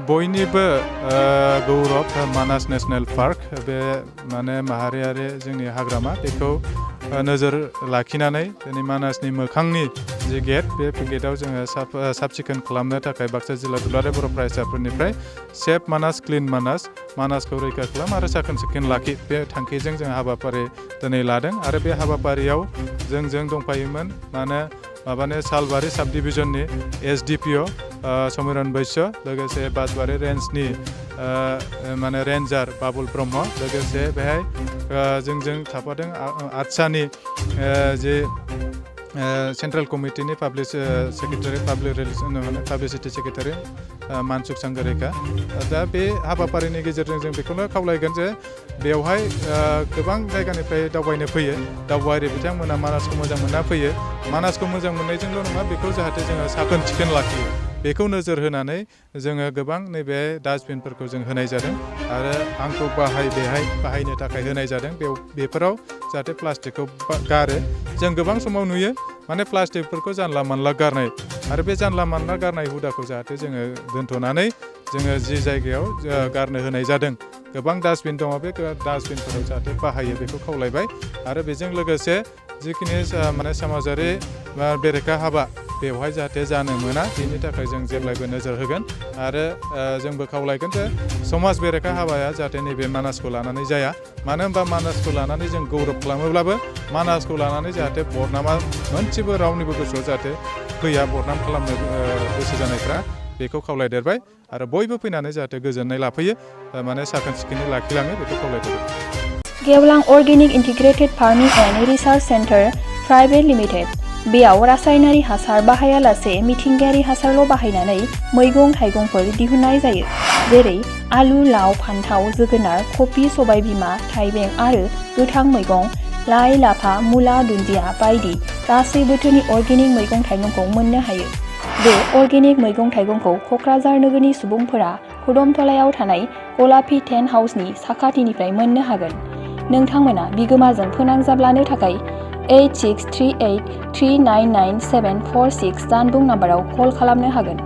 बयनिबो गौरब मानास national park बे माने माहारियारि जोंनि हाग्रामा बेखौ नोजोर लाखिनानै जोंनि मानासनि मोखांनि जे गेट बे गेटआव जोङो साब सिखोन खालामनो थाखाय बाक्सा जिल्ला दुलाराय बर' फरायसाफोरनिफ्राय सेफ मानास क्लिन मानासखौ रैखा खालाम आरो साखोन सिखोन लाखि बे थांखिजों जों हाबाफारि दिनै लादों आरो बे हाबाफारियाव जों दंफायोमोन माने सालबारि साब डिभिजननि SDPO समिरन बैश्य लोगोसे बासबारि रेन्जनि माने रेन्जार बाबुल ब्रह्म लोगोसे बेहाय जोंजों थाफादों आदसानि जे सेन्ट्रेल कमिटिनि secretary publicity secretary Mansukh Sangorekha दा बे हाबाफारिनि गेजेरजों जों बेखौनो खावलायगोन जे बेवहाय गोबां जायगानिफ्राय दावबायनो फैयो दावबायारि बिथांमोना मानासखौ मोजां मोनना फैयो मानासखौ मोजां मोननायजोंल' नङा बेखौ जाहाथे जोङो साखोन सिखोन लाखियो बेखौ नोजोर होनानै जोङो गोबां नैबे डास्टबिनफोरखौ जों होनाय जादों आरो आंखौ बाहायनो थाखाय होनाय जादों बेफोराव जाहाथे प्लास्टिकखौ गारो जों गोबां समाव नुयो माने प्लास्टिकफोरखौ जानला मानला गारनाय आरो बे जानला मानला गारनाय हुदाखौ जाहाथे जोङो दोनथ'नानै जोङो जि जायगायाव गारनो होनाय जादों गोबां डास्टबिन दङ बे डास्टबिनफोराव जाहाथे बाहायो बेखौ खावलायबाय आरो बेजों लोगोसे जिखिनि माने समाजारि बेरेखा हाबा बेवहाय जाहाथे जानो मोना बेनि थाखाय जों जेब्लायबो नोजोर होगोन आरो जोंबो खावलायगोन जे समाज बेरेखा हाबाया जाहाथे नैबे मानासखौ लानानै जाया मानो होनबा मानासखौ लानानै जों गौरब खालामोब्लाबो मानासखौ लानानै जाहाथे बदनामा मोनसेबो रावनिबो गोसोआव जाहाथे फैया बदनाम खालामनो गोसो जानायफ्रा बेखौ खावलायदेरबाय आरो बयबो फैनानै जाहाथे गोजोननाय लाफैयो माने साखोन सिखोनै लाखिलाङो बेखौ खावलायदेरबाय गेवलां organic integrated farming and research centre private limited बेयाव रासायनारि हासार बाहायालासे मिथिंगायारि हासारल' बाहायनानै मैगं थाइगंफोर दिहुननाय जायो जेरै आलु लाव फान्थाव जोगोनार कफि सबायबिमा थाइबें आरो गोथां मैगं लाइ लाफा मुला दुन्दिया बायदि गासै बोथोरनि अर्गेनिक मैगं थाइगंखौ मोननो हायो बे अर्गेनिक मैगं थाइगंखौ क'क्राझार नोगोरनि सुबुंफोरा खुदमथलायाव थानाय गलापी टेन्ट हाउसनि साखाथिनिफ्राय मोननो हागोन नोंथांमोना बिगोमाजों फोनांजाब लानो थाखाय 8638399746 जानबुं नाम्बाराव कल खालामनो हागोन।